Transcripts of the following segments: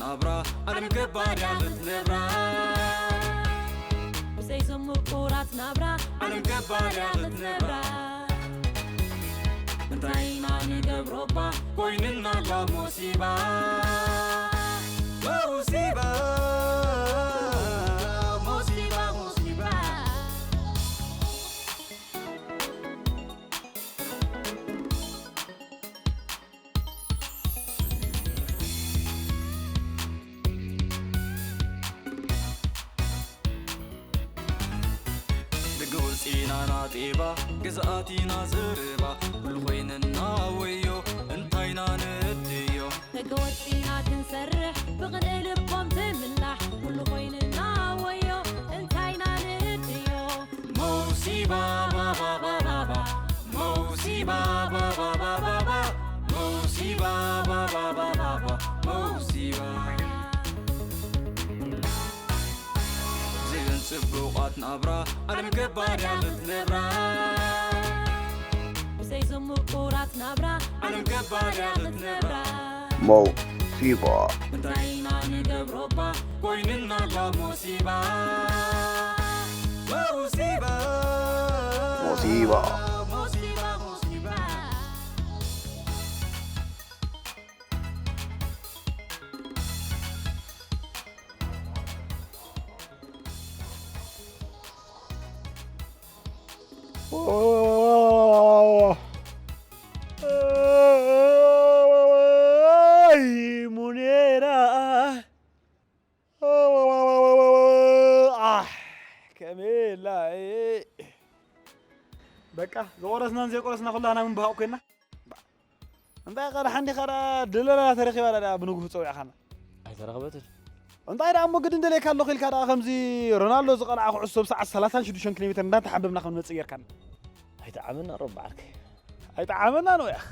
ናብራ ዓለም ገባር እያ ክትነብራ። ብዘይ ዞም ምቁራት ናብራ ዓለም ገባር እያ ክትነብራ። እንታይ ኢና ንገብሮ እባ ኮይንና እባ ሞሲባ። ሞሲባ፣ ሞሲባ፣ ሞሲባ። ደገ ወፂና ናጤባ፣ ግዝኣቲና ዘረባ፣ ኩሉ ኮይንና ወዮ፣ እንታይና ንእድዮ። ደገ ወፂና ክንሰርሕ፣ ብቕንኢ ልቦም ትምላሕ፣ ኩሉ ኮይንና ወዮ፣ እንታይና ንእድዮ። ሞሲባ፣ ባባ፣ ባባ፣ ባ። ሞሲባ፣ ባባ፣ ባባ፣ ባ። ሞሲባ፣ ባባ፣ ባባ፣ ባ። ሞሲባ። ብዘይዘን ጽቡቓት ናብራ፣ ዓለም ገባር እያ ክትነብራ። ብዘይዞም ምቁራት ናብራ፣ ዓለም ገባር እያ ክትነብራ። ሞሲባ። እንታይ ኢና ንገብሮ እባ፣ ኮይንና እባ ሞሲባ። ሞሲባ። ሞሲባ። ሞሲባ፣ ሞሲባ። ኣይ ሙኔራ። ኣህ፣ ከመይ ኢላ፣ እ። በቃ፣ ዝቆረስናን ዘይቆረስና ኩላህና ምንባሃቕ ኮይና። እንታይ ኸዳ ሓንቲ ኸዳ ድለላ ተረኺባ ዳ ብንጉህ ጸዊዕኻና? ኣይተረኸበትን። እንታይ ደኣ እሞ ግድን ደልየካ ኣለኹ ኢልካ ደኣ ከምዚ ሮናልዶ ዝቐልዓ ኩዕሶ ብሰዓት ሰላሳን ሽዱሽተን ኪሎ ሜትር እንዳተሓንበብና ከም ንመጽእ ጌርካና። ኣይጠዓመና ሮባ ዓርከይ። ኣይጠዓመና ነው ያኽ።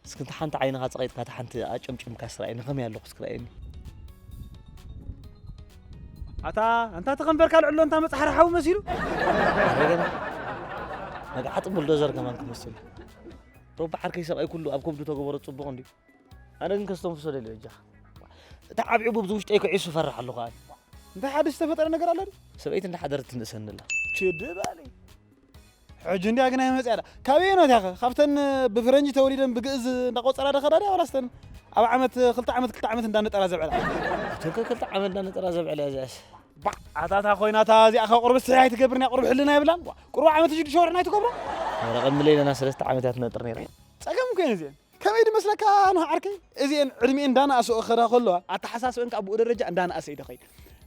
እስኪ እንተ ሓንቲ ዓይንኻ ጸቒጥካ እታ ሓንቲ ኣጨምጭምካ ስራይ ንኸመይ ኣለኹ እስኪ ርኣየኒ። ኣታ፣ ኣንታ እቲ ከንፈርካ ልዕሎ እንታ መጽሓሪ ሓዊ መሲሉ። ኣረ ገና። መግዓጢ ቡልዶዘር ከማን ክመስል። ሮባ ዓርከይ ሰብኣይ ኩሉ ኣብ ከብዱ ተገበሮ ጽቡቕ እንድዩ። ኣነ ግን ከስተንፍሶ ደልዮ እጃኻ። እቲ ዓብዩ ቡብ ዝውሽጠይ ክዒሱ ፈርሕ ኣለኹ ኣነ። እንታይ ሓድሽ ዝተፈጠረ ነገር ኣሎ ድዩ? ሰበይቲ እንዳሓደረት ትንእሰኒ ኣላ። ችዲ በሊ። ሕጂ እንድያ ግን ኣይመጽያ ዳ። ካበየኖት እያ ኸ? ካብተን ብፍረንጂ ተወሊደን ብግእዝ እንዳቆጸራ ዶ ኸዳ ድያ ዋላስ ተን ኣብ ዓመት ክልተ ዓመት ክልተ ዓመት እንዳነጠራ ዘብዕላ? እተን ከ ክልተ ዓመት እንዳነጠራ ዘብዕላ እዚኣስ። ባዕ፣ ኣታ እታ ኮይና እታ እዚኣ ኸ ቁርቢ ስሕያ ኣይትገብርን እያ፣ ቁርቢ ሕልና የብላን። ዋ፣ ቁርቢ ዓመት ሽዱሽተ ወርሒ ናይ ትገብሮ? ኧረ ቀድሚ ለይለና ሰለስተ ዓመት እያ ትነጥር ነይራ። ጸገም እኮ እየን እዚአን። ከመይ ድመስለካ ንዓ ዓርከይ? እዚአን ዕድሚኤን እንዳነኣሰኦ ክኸዳ ከለዋ ኣተሓሳስበን ካብ ብኡ ደረጃ እንዳነኣሰ እዩ ዝኸይድ።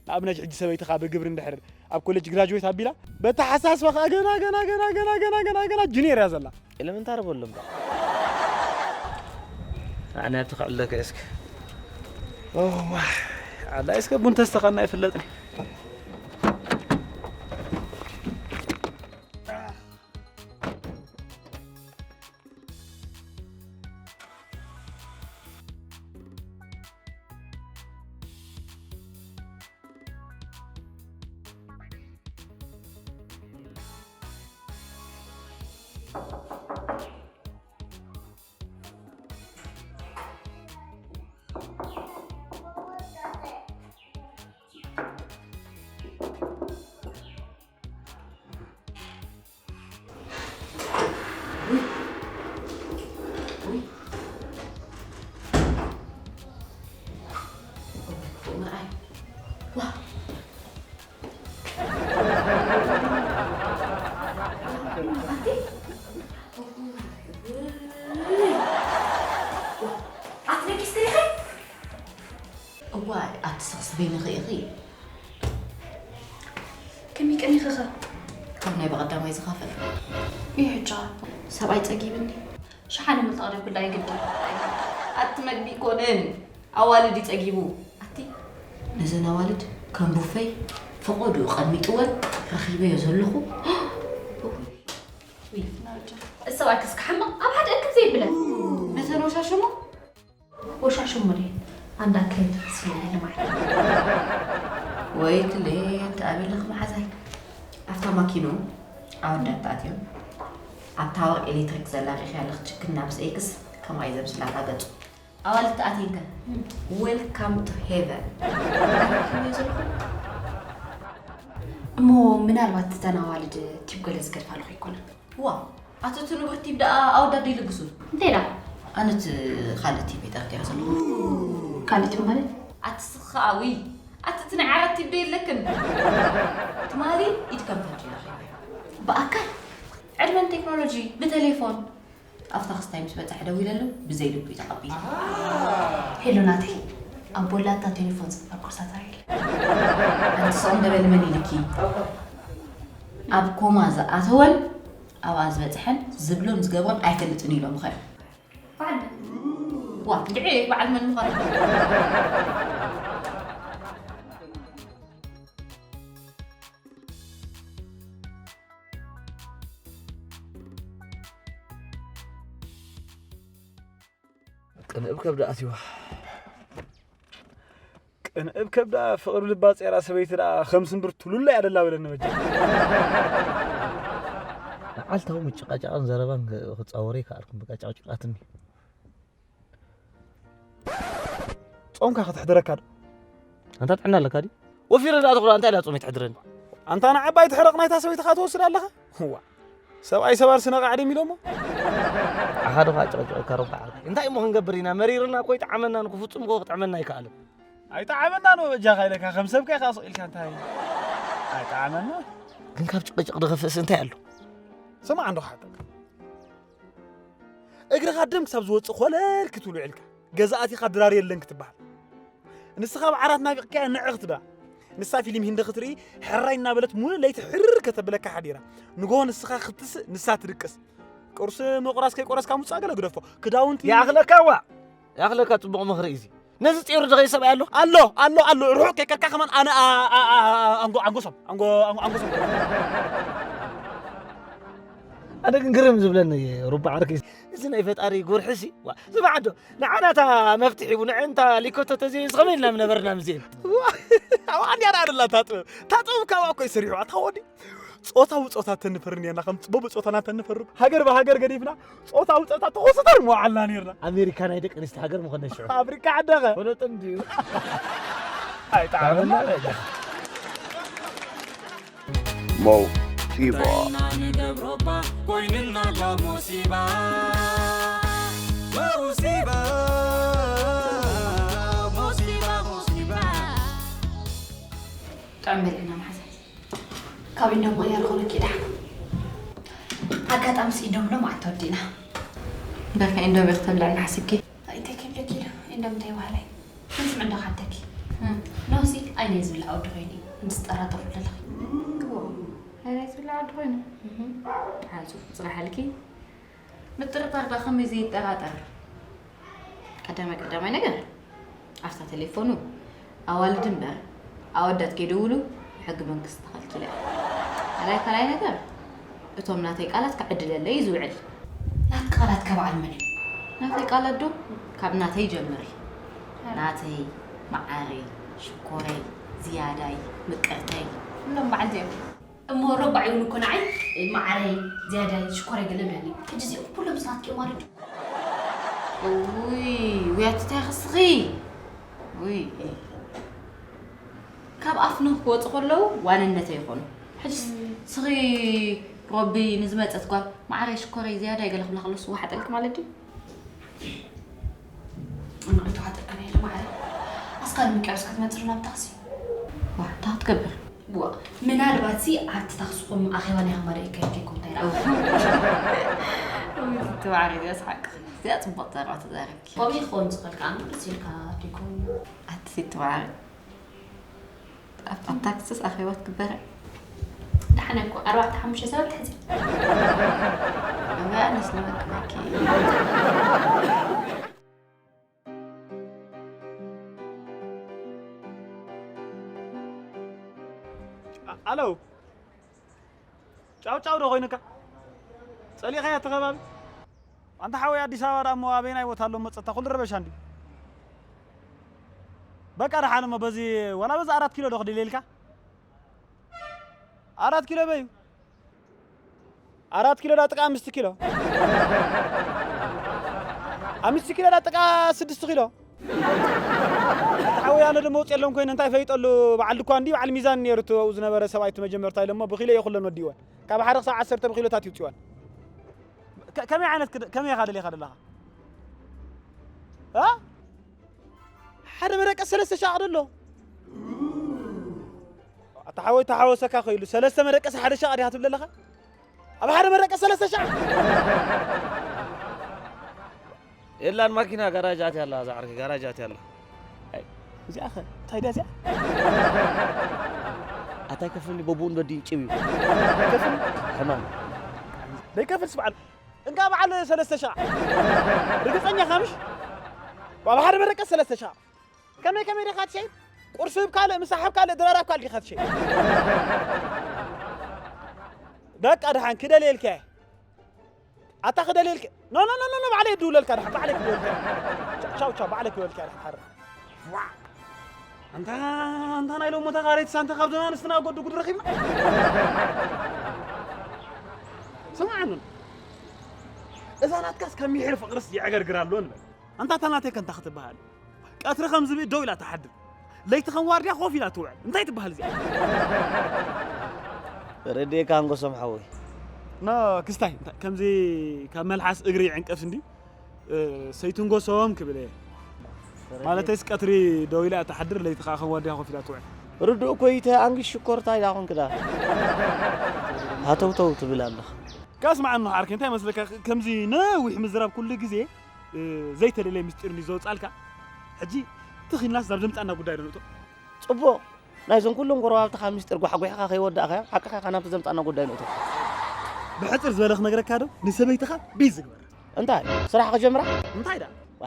ንኣብነት ሕጂ ሰበይትኻ ብግብሪ እንድሕር ኣብ ኮሌጅ ግራጅዌት ኣቢላ በተሓሳስባ ኸኣ ገና ገና ገና ገና ገና ገና ገና ጁኒየር እያ ዘላ። ኤለመንታሪ በሎም። ኣነ ኣብቲ ክዕለከ እስከ። ኦ፣ ዋ። ዓላ እስከ ቡን ተስተኻና ይፍለጥኒ። ኣትለኪስ ትሪኺ? እዋይ፣ ኣቲ ሰኽስ በይንኺ ኢኺ። ከመይ ቀኒኺኸ? ካብ ናይ ብቐዳማይ ዝኸፍእ። ይሕጃ፣ ሰብኣይ ጸጊብኒ። ሸሓነ ምልቲ ኣቕሪብክላ ይግድን። ኣቲ መግቢ ይኮንን፣ ኣዋልድ ይጸጊቡ። ኣቲ ነዘን ኣዋልድ ከም ቡፈይ ፈቐድኡ ቀሚጥወን ረኺበዮ ዘለኹ። ውይ፣ ፍናውጃ። እሰብኣይ ክስካ ሕማቕ ኣብ ሓደ እክብ ዘይብለን። ነተን ወሻሽሞ? ወሻሽሞ ድየ? ኣንዳ ክሬት ስለ ልማይ። ወይ ክሌት ኣበለኽ መዓዛይ። ኣብታ ማኪኖ ኣወዳት ኣትዮም። ኣብታ ወር ኤሌክትሪክ ዘላ ሪኺ ኣለኽ ችክና ምስ ኤክስ ከምኣ እዩ ዘምስላታ ገጹ። ኣዋልድ ኣቴንከ፣ welcome to heaven። እሞ ምናልባት እተን ኣዋልድ ቲብ ገለ ዝገድፋሉ ከይኮና? ዋ፣ ኣቲ እቲ ንቡር ቲብ ደኣ ኣወዳት ይልግሱ። እንታይ ደኣ? ኣነ እቲ ካልእ ቲብ ይጠርጥዮ ዘለኹ። ካልእ ቲብ ማለት? ኣቲ ስኻ፣ ውይ፣ ኣቲ እቲ ናይ ዓራት ቲብ ዶ የለክን? ትማሊ ኢድ ከም ፈንጂ ረኺበ። ብኣካል? ዕድመን ቴክኖሎጂ፣ ብቴሌፎን። ኣብታ ክስታይ ምስ በጻሐ ደዊለሉ፣ ብዘይ ልቡ እዩ ተቐቢሉ። ሄሎ ናተይ፣ ኣብ ቦላታ ቴሌፎን ዝግበር ኩርሳት ኣርእየለይ። ኣንቲ ስቕ እንደ በሊ መን ኢልኪ? ኣብ ኮማ ዝኣተወን ኣብኣ ዝበጽሐን ዝብሎን ዝገብሮን ኣይፈልጥን ኢሎም ኸ? በዓል መን? ዋ፣ እንድዒ በዓል መን ምዃኑ? ቅንእብ ከብዳ ኣትዋ። ቅንእብ ከብዳ ፍቕሪ ልባ ጼራ ሰበይቲ ደኣ ከም ስምብር ቱሉላ እያ ደላ በለኒ በጃ። መዓልታዊ ምጭቃጫቕን ዘረባን ክ-፣ ክጻወሮ ይከኣልኩም፣ በቃ ጨቕጭቃትኒ። ጾምካ ከተሕድረካ ዶ? ኣንታ ጥዕና ኣለካ ድዩ? ወፊረ ደኣ ትኹራ፣ እንታይ ኢላ ጾመይ ትሕድረኒ? ኣንታ ንዓባይ ትሕረቕ ናይታ ሰበይትኻ ትወስድ ኣለኻ? ዋ፣ ሰብኣይ ሰባር ስነ ቃዕድም ኢሎሞ። ኣኻ ዶ ኸዓ ጨቕጨቕካ ረባዕ ዓርኪ። እንታይ እሞ ክንገብር ኢና? መሪርና እኮ ይጠዓመናን እኮ፣ ፍጹም እኮ ክጥዕመና ኣይከኣልን። ኣይጠዓመናን እሞ በጃኻ ኢለካ፣ ከም ሰብካ ኢኻ ስቕ ኢልካ እንታይ? ኣይጠዓመና። ግን ካብ ጭቕጭቕ ዝኸፍእስ እንታይ ኣሎ? ስማዕ እንዶ ክሓተካ። እግርኻ ደም ክሳብ ዝወጽእ ኮለል ክትብል ውዒልካ፣ ገዛ ኣቲኻ ድራር የለን ክትበሃል። ንስኻ ኣብ ዓራት ናፊቕካያ ንዕ ክትብላ። ንሳ ፊልም ሂንዲ ክትርኢ ሕራይ እናበለት ሙሉእ ለይቲ ሕርር ከተብለካ ሓዲራ። ንግሆ ንስኻ ክትስእ ንሳ ትድቅስ። ቁርሲ ምቑራስ ከይቆረስካ ምውጻእ ገለ ግደፎ። ክዳውንቲ ይኣኽለካ ዋ! ይኣኽለካ ጽቡቕ ምኽሪ እዩ እዚ። ነዚ ጼሩ ዝኸይ ሰብኣይ ኣሎ? ኣሎ፣ ኣሎ፣ ኣሎ። ርሑቕ ከይከድካ ከማን ኣነ ኣ-፣ ኣ-፣ ኣ-፣ ኣ-፣ ኣንጎ-፣ ኣንጎሶም፣ ኣንጎ-፣ ኣንጎ-፣ ኣንጎሶም። ኣነ ግን ግርም ዝብለኒ ሩባ ዓርኪ፣ እዚ ናይ ፈጣሪ ጉርሕሲ፣ ዋ፣ ስማዕ ዶ፣ ንዓና እታ መፍትሒ ቡ፣ ንዕንታ ሊኮቶ ተዘይብዚ ከመይ ኢልና ምነበርና ምስዚኤን? ዋ፣ ኣብ ኣንድያ ደኣ ደላ እታ ጥበብ። እታ ጥበብ ካብኣ እኮ እዩ ሰሪሑ፣ ኣታ ወዲ። ጾታዊ ጾታ ተንፈርን እያና፣ ከም ጽቡብ ጾታና ተንፈሩ። ሃገር ብሃገር ገዲፍና፣ ጾታዊ ጾታ ተኾስተር ምውዓልና ነይርና። ኣሜሪካ ናይ ደቂ ኣንስትዮ ሃገር ምኾነ ሽዑ። ኣፍሪካ ዓደኸ። ፈለጦም ድዩ? ኣይጠዓመና። ሞሲባ። ንገብሮባ ኮይንና ሞሲባ። ሞሲባ፣ ሞሲባ፣ ሞሲባ። ጥዑም በልዕና መሓዛይ። ካብ ኢንዶ ምቕያር ኾነኪ ደሓን። ኣጋጣሚ ሲ ኢንዶ ምሎ መዓልቲ ወዲእና። በርካ ኢንዶ ቤክ ተብልዕና ሓሲብኪ? እንታይ ከብለኪ ኢለ? ኢንዶ ምንታይ ባህላይ? ምስ ምዕዶ ካደኪ? እም። ኖሲ ኣይናይ ዝብላዕ ወዲ ኾይኑ እዩ። ምስ ጠራጠሩ ዘለኺ። እዎ። ኣይናይ ዝብላዕ ወዲ ኾይኑ? እም። ሓንሱ ጽናሓልኪ። ምጥርጣር ደኣ ከመይ ዘይጠራጠር? ቀዳማይ ቀዳማይ ነገር፣ ኣብታ ቴሌፎኑ ኣዋልድ እምበር ኣወዳት ከይደውሉ ብሕጊ መንግስቲ ተኸልኪለ እያ። ካልኣይ ካልኣይ ነገር፣ እቶም ናተይ ቃላት ክዕድለለይ እዩ ዝውዕል። ናትኪ ቃላት ካብ በዓል መን እዩ? ናተይ ቃላት ዶ? ካብ ናተይ ጀምሪ። ናተይ፣ መዓረይ፣ ሽኮረይ፣ ዝያዳይ፣ ምቅርተይ። እሎም በዓል እዚኦም። እሞ ረባዕ እውን እኮ ንዓይ መዓረይ፣ ዝያዳይ፣ ሽኮረይ ገለ ምናምን እዩ። ሕጂ እዚኦም ኩሎም ስራትኪ እዮም ማለት ድዩ? ውይ፣ ውይ፣ ኣቲ እንታይ ክስኺ? ውይ። ካብ ኣፍንኽ ክወፁ ከለዉ ዋንነተይ ይኾኑ። ሕጂስ እም። ስኺ ረቢ ንዝመፀት ጓል መዓረይ፣ ሽኮረይ፣ ዝያዳይ ገለ ክብላ ከሎ ስዋ ሓጠልክ ማለት ድዩ? ንቕንቶ ሓጠልካ ናይ ማዕረ። ኣስካል ምቅያስ ክትመፅሉ ናብ ታክሲ። ዋ፣ እንታይ ክትገብር? ዋ፣ ምናልባት ሲ ኣብቲ ታክስኹም ኣኼባ ናይ ሃማደ ይካየድ ከይኮን እንታይ ደኣ? እውይ፣ ትትባዕሪ እዚኣ ሰሓቅ። እዚኣ ጽቡቕ ዘረባ ተዛረብኪ። ከምኡ ይኸውን ዝኽእል ከኣ ደስ ኢልካ ዲኩም? ኣቲ ትትባዕሪ። ኣብ፣ ኣብ ታክስስ ኣኼባ ትግበረ? ደሓን እኮ፣ ኣርባዕተ ሓሙሽተ ሰባት ትሕዚ። እባ ኣነስ ንመቅናኪ። ኣ-፣ ኣለው። ጫው ጫው ዶ ኮይኑካ? ጸሊእኻዮ እቲ ከባቢ? ኣንታ ሓወይ ኣዲስ ኣበባ ደኣ እሞ ኣበየናይ ቦታ ኣሎ መጸታ? ኩሉ ረበሻ እንድዩ። በቃ ደሓን እሞ በዚ፣ ዋላ በዚ ኣራት ኪሎ ዶ ክድልየ ኢልካ? ኣራት ኪሎ በዩ። ኣራት ኪሎ ዳ ጥቃ ኣምስት ኪሎ። ኣምስት ኪሎ ዳኣ ጥቃ ስድስት ኪሎ። ሓወይ ኣነ ደሞ ውፅእ የለን ኮይነ እንታይ ፈይጠሉ በዓል ድኳን ድዩ በዓል ሚዛን ነይሩ እቲ ኣብኡ ዝነበረ ሰብኣይ እቲ መጀመርታ ኢለ እሞ ብኪሎ እየ ኩለን ወዲእወን። ካብ ሓደ ክሳብ ዓሰርተ ብኪሎታት ይውፅወን። ከ- ከመይ ዓይነት ክደ- ከመይ ኢኻ ደሊኻ ደለኻ? እ? ሓደ መረቀ ሰለስተ ሻቕ ደሎ። ኣታ ሓወይ ተሓወሰካ ኮይሉ ሰለስተ መረቀስ ሓደ ሻቕ ዲኻ ትብል ኣለኻ? ኣብ ሓደ መረቀ ሰለስተ ሻቕ። የላን ማኪና ጋራጅ ኣትያ ኣላ፣ እዛ ዓርኪ ጋራጅ ኣትያ ኣላ። ኣይ፣ እዚኣ ኸ እንታይ ድያ እዚኣ? ኣታይ ከፍልኒ በቡኡ ንበዲን ጭብ እዩ። ኣይከፍል? ሕማም። ደይከፍልስ በዓል እንካ በዓል ሰለስተ ሻዕ። ርግጸኛ ኢኻ ምሽ? ኣብ ሓደ መረቀ ሰለስተ ሻዕ። ከመይ ከመይ ዲኻ ትሸይጥ? ቁርሲ ብ ካልእ፣ ምሳሕ ብ ካልእ፣ ድራር ኣብ ካልእ ዲኻ ትሸይጥ? በቃ ደሓን ክደልየልካ እየ። ኣታ ክደልየልካ። ኖ፣ ኖ፣ ኖ፣ ኖ፣ ኖ፣ ባዕለይ እድውለልካ ደሓን፣ ባዕለይ ክደውለልካ። ቻው፣ ቻው፣ ባዕለይ ክደውለልካ ደሓን፣ ሓረ። ዋ! ኣንታ፣ ኣንታ ናይ ሎሞታ ካሬትስ፣ ኣንታ ካብዞም ኣንስትና ጎዱ ጉድ ረኺብና። ስምዓኒ፣ እዛ ናትካስ ካብ ሚሒር ፍቕርስ የዕገርግር ኣሎ ንበል። ኣንታ እታ ናተይ ከ እንታይ ክትበሃል? ቀትሪ ከም ዝብኢ ደው ኢላ ትሓድር። ለይቲ ከም ዋርድያ ኮፍ ኢላ ትውዕል። እንታይ ትበሃል እዚኣ? ተረዲኤካ ኣንጎሶም ሓወይ። ኖ፣ ክስታይ፣ እንታይ፣ ከምዚ ካብ መልሓስ እግሪ ይዕንቀፍ እንዲ፣ እ፣ ሰይትንጎሶም ክብል እየ። ማለተይስ ቀትሪ ደው ኢላ እያ ትሓድር፣ ለይቲ ከኣ ከም ዋርድያ ኮፍ ኢላ ትውዕል። ርዱእ እኮ እዩ፣ ተኣንግሽ ሽኮር እንታይ ደኣ ኮንክ ደኣ? ሃተውተው ትብል ኣለኻ። ከስማዕ እንሆ ዓርከይ፣ እንታይ መስለካ፣ ከምዚ ነዊሕ ምዝራብ ኩሉ ግዜ፣ እ፣ ዘይተደለየ ምስጢር እንድዩ ዘውጻልካ። ሕጂ ትኺልናስ ናብ ዘምጻና ጉዳይ ዶ ንእቶ? ጽቡቕ። ናይዞም ኩሎም ጎረባብትኻ ምስጢር ጓሕጒሕኻ ከይወዳእኻዮ፣ ሓቅኻ ኢኻ ናብቲ ዘምጻና ጉዳይ ንእቶ። ብሕጽር ዝበለ ክነግረካ ዶ? ንሰበይትኻ ቢዚ ግበር። እንታይ? ስራሕ ክጀምራ? እንታይ ደኣ? ዋ፣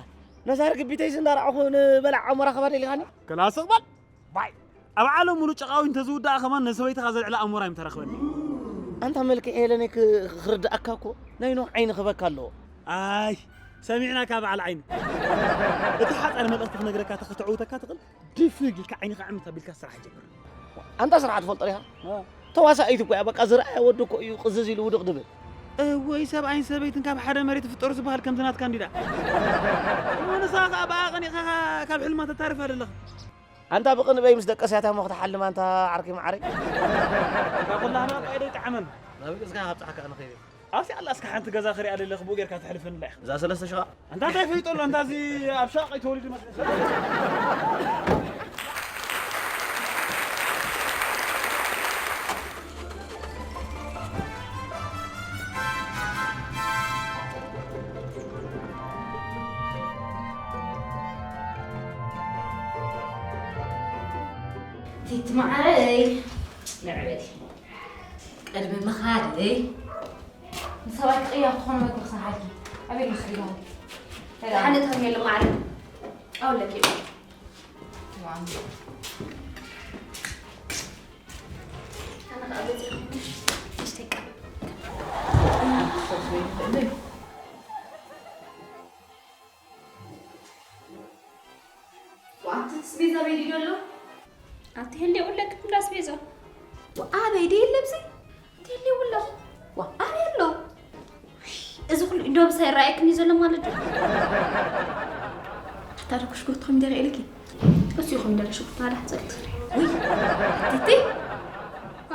ነዛ ርግቢተይስ እንዳረኣኹ ንበላዕ ኣሞራ ክባ ደሊኻኒ? ከላስቕ በል። ባይ። ኣብ ዓለም ሙሉእ ጨቓዊ እንተዝውዳኣ ከማን ነሰበይትኻ ዘልዕላ ኣሞራ እዩ ምተረኽበኒ። ኣንታ መልክዕ የለኒ ክ-፣ ክርድኣካ እኮ ናይ ኖህ ዓይኒ ክበካ ኣለዎ። ኣይ፣ ሰሚዕናካ በዓል ዓይኒ። እቲ ሓጻር መልእኽቲ ክነግረካ ተኽተዕውተካ ትኽእል ድፍግ ኢልካ ዓይንኻ ዕምት ኣቢልካ ስራሕ ጀምር። ኣንታ ስራሕ ትፈልጦ ዲኻ? እ። ተዋሳኢት እኮ እያ፣ በቃ ዝረኣየ ወዲ እኮ እዩ ቅዝዝ ኢሉ ውድቕ ድብል። እወይ ሰብኣይን ሰበይትን ካብ ሓደ መሬት ይፍጠሩ ዝበሃል ከምዚ ናትካ እንዲዳ። እሞ ንስኻ ከኣ ብኣ ቀኒእኻ ካብ ሕልማ ተታርፍ ኣለኻ። ኣንታ ብቕንበይ ምስ ደቀስያታ እሞ ክትሓልም ኣንታ ዓርኪ መዓረይ። እታ ኩላ ህባብ ኣይደ ይጠዓመን። ናብ ገዝካ ካብ ጻሕካ ኣነ ኸይደ። ኣብቲ ኣላ እስከ ሓንቲ ገዛ ክሪኣ ደለ ክቡእ ጌርካ ተሕልፈኒ ኣላ ኢኻ። እዛ ሰለስተ ሽቓ? ኣንታ እንታይ ፈይጠሉ ኣንታ እዚ ኣብ ሻቕ ተወሊዱ መስለኒ። ቲቲ መዓረይ፣ ንዕ በሊ። ቅድሚ ምኻደይ ንሰብኣይ ክቕያ ክኾን መግቢ ክሰርሓልኪ። ኣበይ መኽሪባ? ደሓን እትኸም የለ ማዕረ። ኣውለኪ። ዋው። ኣነ ኸኣ በዚኣ ኾይነ፣ እሽተይ ቀ- ወኣንቲ ኣስቤዛ በይ ድዩ ዘሎ? ኣቲ ህልው ኣለክ እንዳ ኣስቤዛ። ወኣበይ ድዩ የለ ብዚ? ኣቲ ህልው ኣሎ። ወኣበይ ኣሎ? እዚ ኩሉ እንዶ ምሳይ ይረኣየክን እዩ ዘሎ ማለት ድዩ? ኣታ ዶ ሽጉርቲ ኮሚደረ ኢልኪ? እሱ እዩ ኮሚደረ ሽጉርቲ ሓደ ሕፀርቲ። ውይ፣ ኣቲ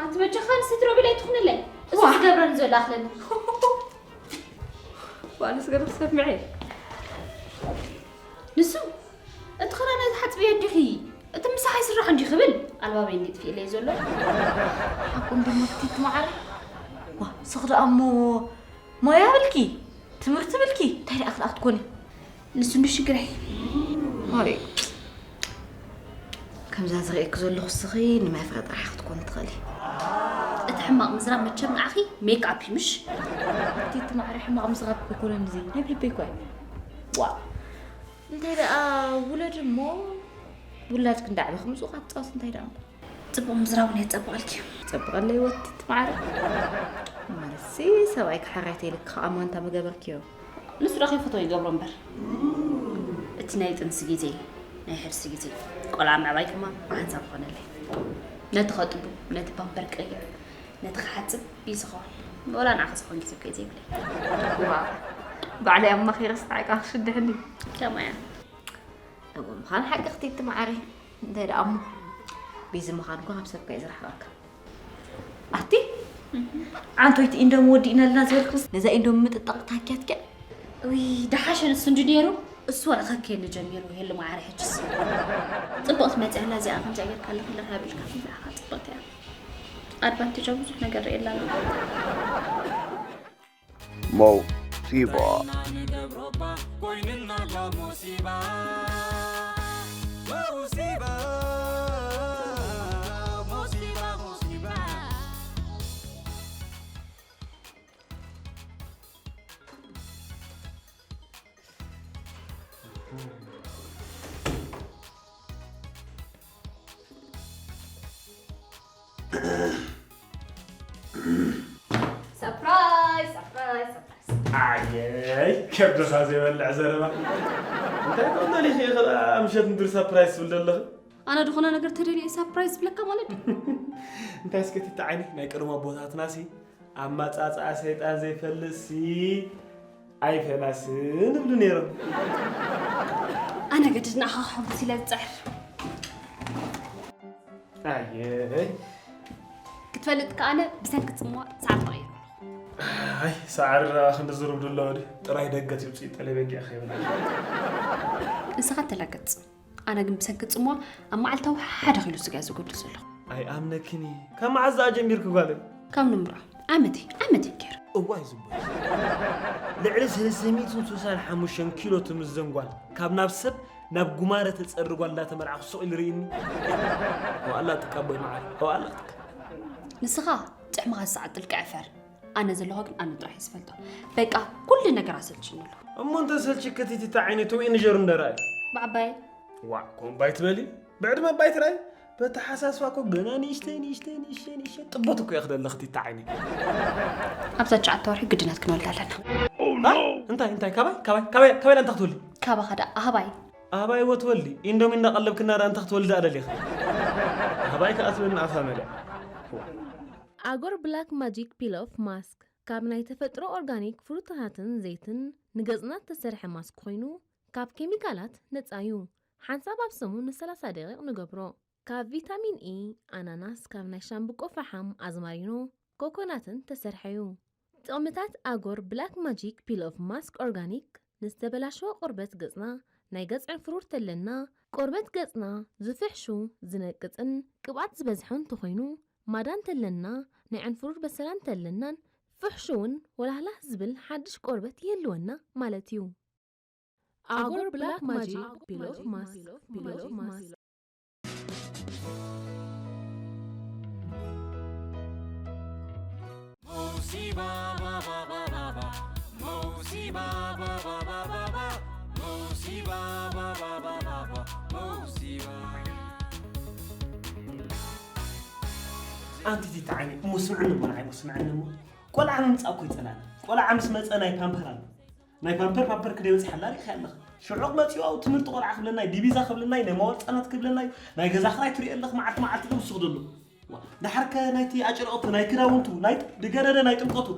ኣቲ በጃኻ ንስድሮ ቢላይ ትኹንለይ። እሱ ዋ። ዝገብረን ዘሎ ኣኽለኒ። ዋላ ስገር ትሰምዐ። ንሱ፣ እቲ ክዳን ኣይትሓጽብዮ እንዲኺ፣ እቲ ምሳሕ ኣይስራሕ እንዲ ክብል፣ ኣልባበይ እንዲ ጥፊእለይ ዘሎ። ሓቁ እንዲ መክቲት መዓረ። ዋ፣ ስኽ ደኣ እሞ ሞያ ብልኪ፣ ትምህርቲ ብልኪ፣ እንታይ ደኣ ክትኣት ኮኒ? ንሱ እንዲ ሽግረይ። ሆይ። ከምዛ ዝርእየኪ ዘለኹ እስኺ ንመፍረ ጥራሕ ክትኮኒ ትኽእሊ። እቲ ሕማቕ ምዝራብ መቸም ንዓኺ ሜክኣፕ እዩ፣ ምሽ? እቲ እቲ ማዕረ ሕማቕ ምዝራብ እኮ ኣይኮነን፣ እዚ ናይ ብልበይ እኮ እዩ። ዋእ! እንታይ ደኣ ውለድ እሞ፣ ውላድኪ እንዳዕበ ክምፅኡ ካብ ትፃወት እንታይ ደኣ እምበር። ፅቡቕ ምዝራብ እውን የፀብቐልኪ እዩ። ፀብቐለይ ወቲ እቲ ማዕረ። ማለትሲ ሰብኣይኪ ሓራይ ተይልኪ ከዓ ማንታ ምገበርክዮ። ንሱ ዶ ከይፈተዎ ይገብሮ እምበር። እቲ ናይ ጥንሲ ግዜ፣ ናይ ሕርሲ ግዜ፣ ቆልዓ ምዕባይ ድማ ብሓንሳብ ይኾነለይ። ነቲ ከጥቡ፣ ነቲ ፓምፐር ክቕይር፣ ነቲ ክሓጽብ እዩ ዝኸውን። ወላ ንዓኺ ዝኸውን ግዜ እኮ እዩ ዘይብለይ። ዋእ! ባዕለይ ኣማኺረ ስታዕካ ክሽድሕኒ። ከማያ። እሞ ምዃን ሓቂ ክትይቲ መዓረይ። እንታይ ደኣ እሞ? ቢዚ ምዃን እኮ ካብ ሰብ እኮ እዩ ዝረሕቐካ። ኣቲ? ዓንቶይቲ ኢንዶም ወዲእናልና ዝበልኩስ ነዛ ኢንዶም ምጥጣቕ ታኪያትኪያ? ውይ፣ ደሓሸ ንሱ እንዲ ነይሩ፣ እሱ ወላ ከከየኒ ጀሚሩ፣ የለ መዓረይ ሕጅስ። ጽቡቕ ትመጽእ ኣላ እዚኣ፣ ከምዚኣ ጌርካ ኣለኺ ኣለኺ ኣቢልካ ትብልዓኻ ጽብቕቲ እያ። ኣድቫንቴጃ ብዙሕ ነገር ርእየላ ኣለኹ። ሞሲባ። Surprise! Surprise! Surprise! ኣየይ ከብድኻ ዘይበልዕ ዘረባ እንታይ ኮን ደሊኺ ኢኺ ደኣ ምሸት ምድሪ ሳፕራይዝ ትብል ዘለኺ ኣነ ዝኾነ ነገር ተደልየ ሳፕራይዝ ዝብለካ ማለት ድዩ እንታይ እስከ ትተዓኒ ናይ ቀደም ኣቦታትናሲ ኣማፃፅኣ ሰይጣን ዘይፈልጥሲ ኣይፈላስን ይብሉ ነይሮም። ኣነ ገድድ ንኣኻ ክሕጉስ ኢለ ዝፅዕር። ኣየይ ክትፈልጥ ከኣነ ብሰንኪ ፅምዋ ሰዓት ተቐይሩ። ኣይ ሰዓሪ ደኣ ክንዲ ዝሩብ ድሎ ወዲ ጥራይ ደገ ትውፅኢ ጠለበጊ ኣኸይብላ። ንስኻ ተላገፅ። ኣነ ግን ብሰንኪ ጽምዋ ኣብ መዓልታዊ ሓደ ኪሎ ስጋ እየ ዘጎድል ዘለኹ። ኣይኣምነክን እየ። ካብ መዓዝ ደኣ ጀሚርኪ ጓለይ? ካብ ንምርዖ ዓመተይ ዓመተይ ገይሩ። እዋይ ዝቦይ። ልዕሊ ሰለስተ ሚእትን ስሳን ሓሙሽተን ኪሎ ትምዘን ጓል ካብ ናብ ሰብ ናብ ጉማረ ተጸሪ ጓል እንዳተመርዓኹ ስቕ ኢሉ ርእይኒ። ዋላ ትካ ኣቦይ መዓር። ዋላ ትካ። ንስኻ ጥዕምኻ ዝሰዓጥል ቅዕፈር። ኣነ ዘለኹ ግን ኣነ ጥራሕ እየ ዝፈልጦ። በቃ ኩሉ ነገር ኣሰልችኒ ኣሎ። እሞ እንተ ሰልችኪ ቲቲ እንታይ ዓይነት ቶም ኢንጀር እንደ ረኣይ? ብዓባይ ዋእ ኮምባይ ትበሊ? ብዕድመ ኣባይ ትረኣይ? በተሓሳስባ እኮ ገና ንእሽተይ ንእሽተይ ንእሽተይ ንእሽተይ ጥቦት እኮ ኢኺ ዘለኺ ቲቲ ዓይነይ። ኣብዛ ትሽዓተ ወርሒ ግድነት ክንወልድ ኣለና። እንታይ እንታይ ካባይ ካባይ ካባይ ካባይ ዳንታ ክትወልዲ? ካባኻ ደኣ ኣህባይ ኣህባይ እወ ትወልዲ ኢንዶሚ እንዳቐለብክና ዳንታ ክትወልዲ ኣደሊኺ? ኣህባይ ከኣ ትብል ንኣፋ መሊኣ። ኣጎር ብላክ ማጂክ ፒል ኦፍ ማስክ ካብ ናይ ተፈጥሮ ኦርጋኒክ ፍሩታታትን ዘይትን ንገጽና እተሰርሐ ማስክ ኮይኑ ካብ ኬሚካላት ነጻ እዩ። ሓንሳብ ኣብ ሰሙን ንሰላሳ ደቂቕ ንገብሮ። ካብ ቪታሚን ኢ፣ ኣናናስ፣ ካብ ናይ ሻምብቆ ፈሓም፣ ኣዝማሪኖ፣ ኮኮናትን ተሰርሐ እዩ። ጥቕምታት ኣጎር ብላክ ማጂክ ፒል ኦፍ ማስክ ኦርጋኒክ ንዝተበላሸወ ቆርበት ገጽና፣ ናይ ገጽ ዕንፍሩር ተለና፣ ቆርበት ገጽና ዝፍሕሹ፣ ዝነቅጽን ቅብኣት ዝበዝሖ እንተኾይኑ፣ ማዳ እንተለና፣ ናይ ዕንፍሩር በሰላ እንተለናን ፍሕሹውን ወላህላህ ዝብል ሓድሽ ቆርበት ይህልወና ማለት እዩ። ኣጎር ብላክ ማጂክ ፒል ኦፍ ማስክ ፒል ኦፍ ማስክ ኣንቲ ቲቲ ዓይኒ እሞ ስምዕኒ እሞ ንዓይ እሞ ስምዕኒ እሞ ቆልዓ ምምፃእ እኮ ይፀላኒ። ቆልዓ ምስ መፀ ናይ ፓምፐር ኣሎ ናይ ፓምፐር ፓምፐር ክደይ በፂሓ ኣላ ሪኢኻያ ኣለኻ። ሽዑቕ መፂኡ ኣብኡ ትምህርቲ ቆልዓ ክብለና እዩ፣ ዲቢዛ ክብለና እዩ፣ ናይ መዋል ህፃናት ክብለና እዩ፣ ናይ ገዛ ክራይ ትሪኦ ኣለኺ መዓልቲ መዓልቲ ግን ውስኽ ዘሎ። ዋ፣ ደሓር ከ ናይቲ ኣጨርቕቱ፣ ናይ ክዳውንቱ፣ ናይ ድገደደ ናይ ጥምቀቱ።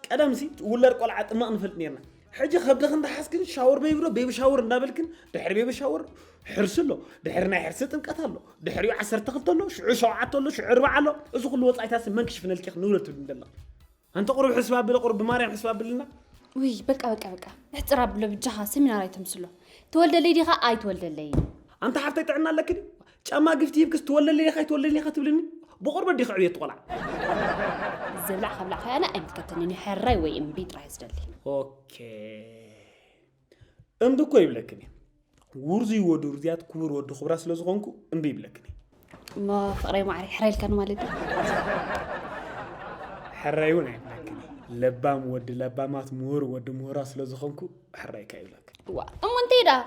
ቀደምሲ ውላድ ቆልዓ ጥማቕ ንፈልጥ ነይርና። ሕጂ ከብድኺ እንዳሓዝክን ሻወር ቤቢ ዶ ቤቢ ሻወር እንዳበልክን ድሕሪ ቤቢ ሻወር ሕርሲ ኣሎ፣ ድሕሪ ናይ ሕርሲ ጥምቀት ኣሎ፣ ድሕሪኡ ዓሰርተ ክልተ ኣሎ፣ ሽዑ ሸውዓተ ኣሎ፣ ሽዑ ኣርብዓ ኣሎ። እዚ ኩሉ ወፃኢታሲ መን ክሽፍነልኪ ንብረት ትብልኒ ዘለኺ? ኣንቲ ቁሩብ ሕስብ ኣብሊ ቁሩብ ብማርያም ሕስብ ኣብልና። ውይ በቃ በቃ በቃ ምሕፅር ኣብሎ ብጃኻ ሰሚናር ኣይተምስሎ። ትወልደለይ ዲኻ ኣይትወልደለይን። ኣንቲ ሓፍተይ ጥዕና ኣለኪ ድዩ? ጫማ ግፍቲ ሂብክስ ትወልደለይ ዲኻ ኣይትወልደለይን ኢኻ ትብልኒ? ብቑርበት ዲኺ ዕብየት ቆልዓ? ዝብላዕ ከብላዕ ከያነ ኣይምልከተንን እዩ ሕራይ ወይ እምቢ ጥራይ ዝደሊ። ኦኬ እምቢ እኮ ይብለክን እየ። ውርዙይ ወዲ ርዙያት ክቡር ወዲ ክቡራት ስለ ዝኾንኩ እምቢ ይብለክን እየ። እሞ ፍቕረይ ማዕረይ ሕራይ ኢልካኒ ማለት ድዩ? ሕራይ እውን ኣይብለክን እየ። ለባም ወዲ ለባማት ምሁር ወዲ ምሁራት ስለ ዝኾንኩ ሕራይ እካ ይብለክን። እዋ እሞ እንተይ ደኣ?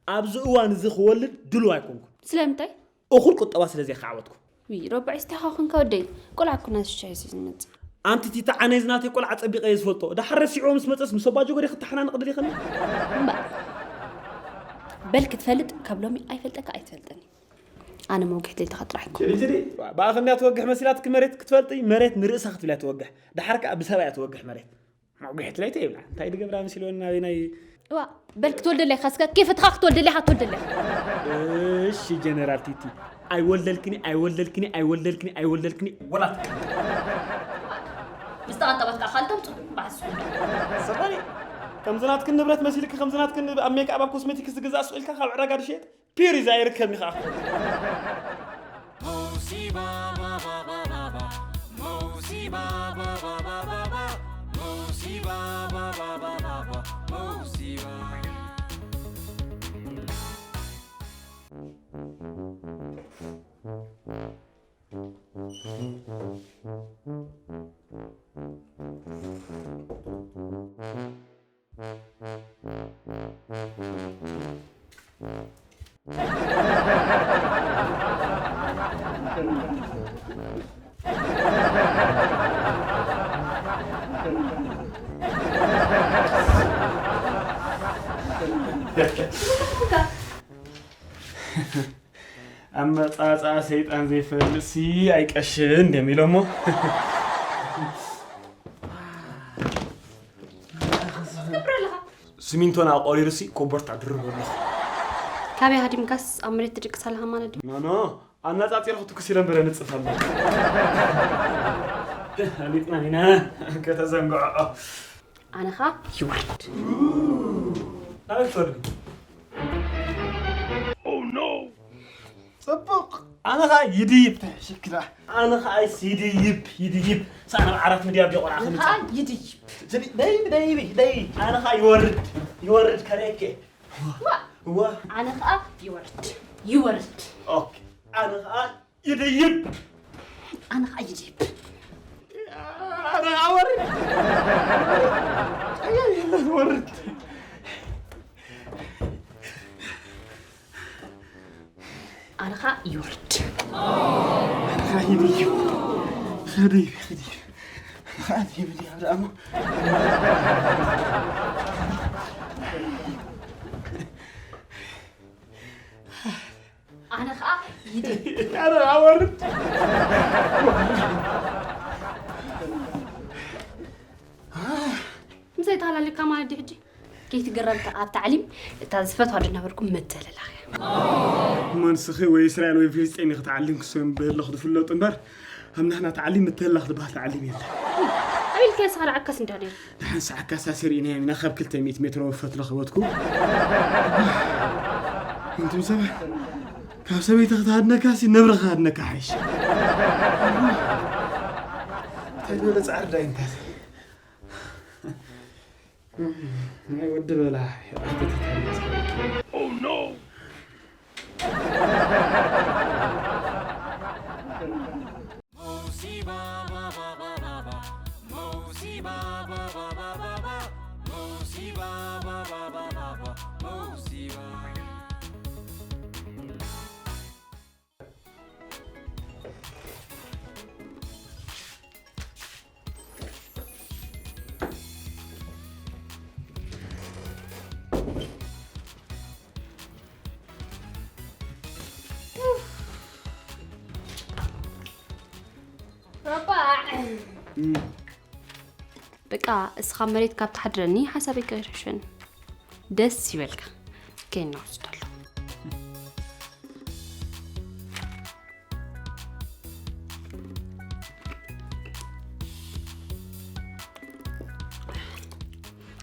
ኣብዚ እዋን እዚ ክወልድ ድሉው ኣይኮንኩን። ስለምንታይ? እኹል ቁጠባ ስለ ዘይኸዓወትኩ። ውይ ረባዒ ስቴኻ ኮንካ ወደይ ቆልዓ እኮ ናስሻ እዩ ዝመጽእ። ኣንቲ ቲታ ዓነይ ዝናተይ ቆልዓ ጸቢቐ እየ ዝፈልጦ። ደሓር ረሲዕዎ ምስ መጸስ ምስ ኣባ ጆጎ ዲኺ ትተሓናነቒ ደሊኽኒ? እምበር በል ክትፈልጥ ካብ ሎሚ ኣይፈልጠካ ኣይትፈልጠኒ። ኣነ መውግሕቲ ልዕልትኻ ጥራሕ እኮ። ሸሪትኒ ብኣኺ እንድያ ትወግሕ መሲላትኪ መሬት ክትፈልጢ መሬት ንርእሳ ክትብልያ ትወግሕ። ደሓር ከኣ ብሰብ እያ ትወግሕ መሬት። ኣጉሕት ላይ ተይብላ እንታይ ድገብራ መሲልወን ናበይ ናይ እዋ በል ክትወልደለይ ኢኻ እስከ ኬፍ እትኻ ክትወልደለይ ኢኻ ክትወልደለይ እሺ ጀነራል ቲቲ ኣይወልደልክኒ ኣይወልደልክኒ ኣይወልደልክኒ ኣይወልደልክኒ ወላ ትቀ ምስ ተቐንጠበት ከዓ ካልቶም ፅቡቅ በዓል ስጉዳ ሰባሪ ከምዚ ናትክን ንብረት መሲልኪ ከምዚ ናትክን ኣብ ሜክኣፕ ኣብ ኮስሜቲክስ ዝግዛእ ሱቕ ኢልካ ካብ ዕዳጋ ድሸየጥ ፒር እዩ ኣይርከብኒ ከዓ ኣመጻጽኣ ሰይጣን ዘይፈልጥ ሲ ኣይቀሽን እንደም ኢሎሞ ትገብር ኣለኻ? ስሚንቶን ኣቆሪሩ ሲ ኮቦርታ ድርብ ኣለኹ ካበይ ሃዲምካስ ኣብ መሬት ትድቅስ ኣለኻ ማለት ድዩ? ኖኖ ኣነጻጺረ ክትኩስ ኢለ እምበር ንጽፍ ኣሎ ኣሊጥና ኢና ከተዘንግዖ ኣነ ኸዓ ይወርድ ናበይ ክትወርድ ጽቡቕ ኣነ ኸዓ ይድይብ ተሕሽክላ ኣነ ኸዓ ይድይብ ይድይብ ሳዕና ዓራት ምድያብ ዲቆልዓ ኣነ ኸዓ ይድይብ ደይብ ደይብ ደይብ ኣነ ኸዓ ይወርድ ይወርድ ከርእየኪ እዋ ኣነ ኸዓ ይወርድ ይወርድ ኦኬ ኣነ ኸዓ ይድይብ ኣነ ኸዓ ይድይብ ኣነ ኸዓ ወርድ ወርድ ኣነ ኸዓ ይወርድ ኸዲዩ ኸዲዩ ኸዲዩ ኸዲዩ ኣነ ኸዓ ይድይብ ኣነ ኸዓ ወርድ ምሳይ ተሃላሊካ ማለት ድዩ ሕጂ? ከይትግረም ኣብ ታዕሊም እታ ዝፈትዋ ድነበርኩም መተለላኽያ። እሞ ንስኺ ወይ እስራኤል ወይ ፍልስጤም ኢኺ ተዓሊምኪ ሰም ብህልኽ ዝፍለጡ እምበር ኣብ ናህና ተዓሊም ምተላኽ ዝበሃል ተዓሊም የለን። ኣቢልካ ሰዓል ዓካስ እንዳ ነይሩ። ንሓንሳ ዓካስ ኣሲር ኢና ኢና ካብ ክልተ ሚእቲ ሜትሮ ፈትሎ ከበትኩ። እንቱም ሰባት ካብ ሰበይቲ ክትሃድነካ ሲ ነብሪ ክሃድነካ ሓይሽ። እንታይ ዝበለ ጻዕሪ ዳይ እንታይ ናይ ወዲ በላ ኣተተታለስ በቃ እስኻ መሬት ካብ ትሓድረኒ ሓሳበይ ከይርሕሸኒ ደስ ይበልካ ከይና ወስዶ ኣለኹ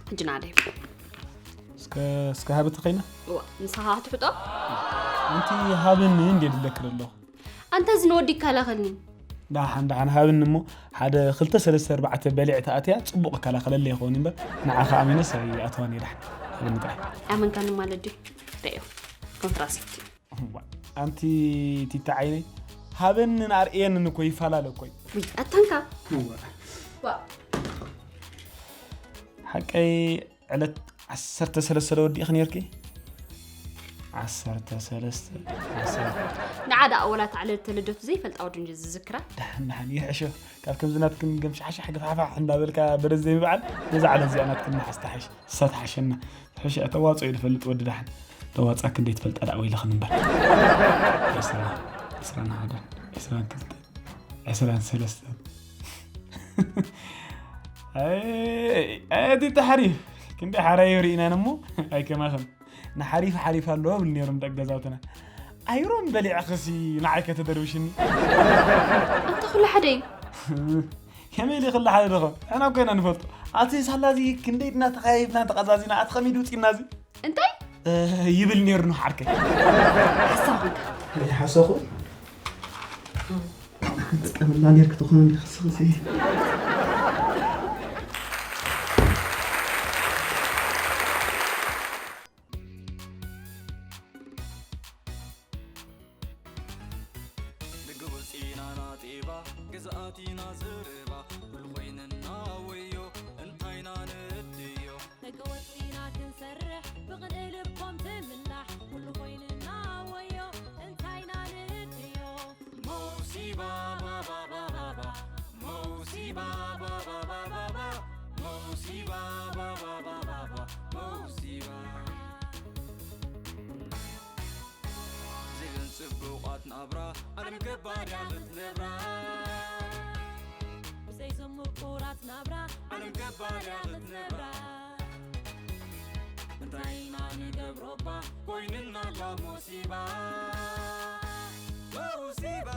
ሕጂ ናደይ እስከ እስከ ሃብቲ ከይና እዋ ንስኻ ክትፍጦ ኣንቲ ሃብኒ እንዴ ድለክ ኣለኹ ኣንተ እዚ ንወዲ ይከላኸልኒ ዳሓን ዳሓን ሃብኒ እሞ ሓደ ክልተ ሰለስተ ኣርባዕተ በሊዕ ተኣትያ ፅቡቕ እከላኸለለ ይኸውን እምበር ንዓኻ ኣሚነስ ኣይኣተዋን እየ ዳሓን ሃብኒ ጥራይ ኣመንካኒ ማለት ድዩ ርእዮ ኮንትራሴፕቲቭ እዋ፣ ኣንቲ ቲታ ዓይነይ ሃበንን ኣርእየንን እኮ ይፈላለ እኮ እዩ። ውይ ኣታንካ። እዋ። ዋ። ሓቀይ ዕለት ዓሰርተ ሰለስተ ዶ ወዲእኺ ነይርኪ? ዓሰርተ ሰለስተ ዓሰርተ ንዓ ደኣ ወላ እታ ዕለተ ልደቱ ዘይፈልጣ ወዲ እንጂ ዝዝክራ። ደሓን ደሓን ይሕሾ ካብ ከምዚ ናትክን ገምሻሕሻሕ ግፋሕፋሕ እንዳበልካ በለስ ዘይምብዓል ነዛ ዕለት እዚኣ ናትክን ምሓዝ ትሓይሽ። ንሳ ትሓሸና። ሕሸ ተዋፅኦ እዩ ዝፈልጥ ወዲ ደሓን ተዋፃእኪ እንዴት ፈልጣ ደኣ ወይልኽን እምበር ዕስራ ዕስራን ሓደን ዕስራን ክልተን ዕስራን ሰለስተን ኣይ ኣይ፣ እቲ ተሓሪፍ ክንዲ ሓራይ ርኢናን እሞ ኣይከማኽን። ንሓሪፍ ሓሪፍ ኣለዎ ብል ነይሮም ደቂ ገዛውትና። ኣይሮም በሊዕኽሲ ንዓይ ከተደርብሽኒ። እንተ ኩሉ ሓደ እዩ። ከመይ ኢሉ ክልሓደ ደኾ? ኣና እኮ ኢና ንፈልጦ። ኣቲ ሳላ እዚ ክንደይ ድና ተኻይፍና ተቐዛዚና ኣቲ ከመይ ድውፂና እዚ? እንታይ? ይብል ነይሩ ንሓርከይ። ሓሳብ እንካ። ይሓሰኹ። ትጠብላ ነርክ ትኾኑ ንክስኽሲ። ደገ ወፂና ናጤባ ገዛኣቲና ዘረባ ኩሉ ኮይንና ወዮ እንታይና ንእድዮ። ደገ ወፂና ክንሰርሕ ብቕንኢ ልቦም ትምላሕ ኩሉ ኮይንና ወዮ እንታይና ንእድዮ። መውሲባ ባባባባባ መውሲባ ባባባባባ መውሲባ ባባባባባ መውሲባ። ዘይብለን ጽቡቓት ናብራ ዓለም ገባር እያ ክትነብራ። ብዘይዞም ምቁራት ናብራ ዓለም ገባር እያ ክትነብራ። እንታይ ኢና ንገብሮባ ኮይንና ላ ሞሲባ መውሲባ።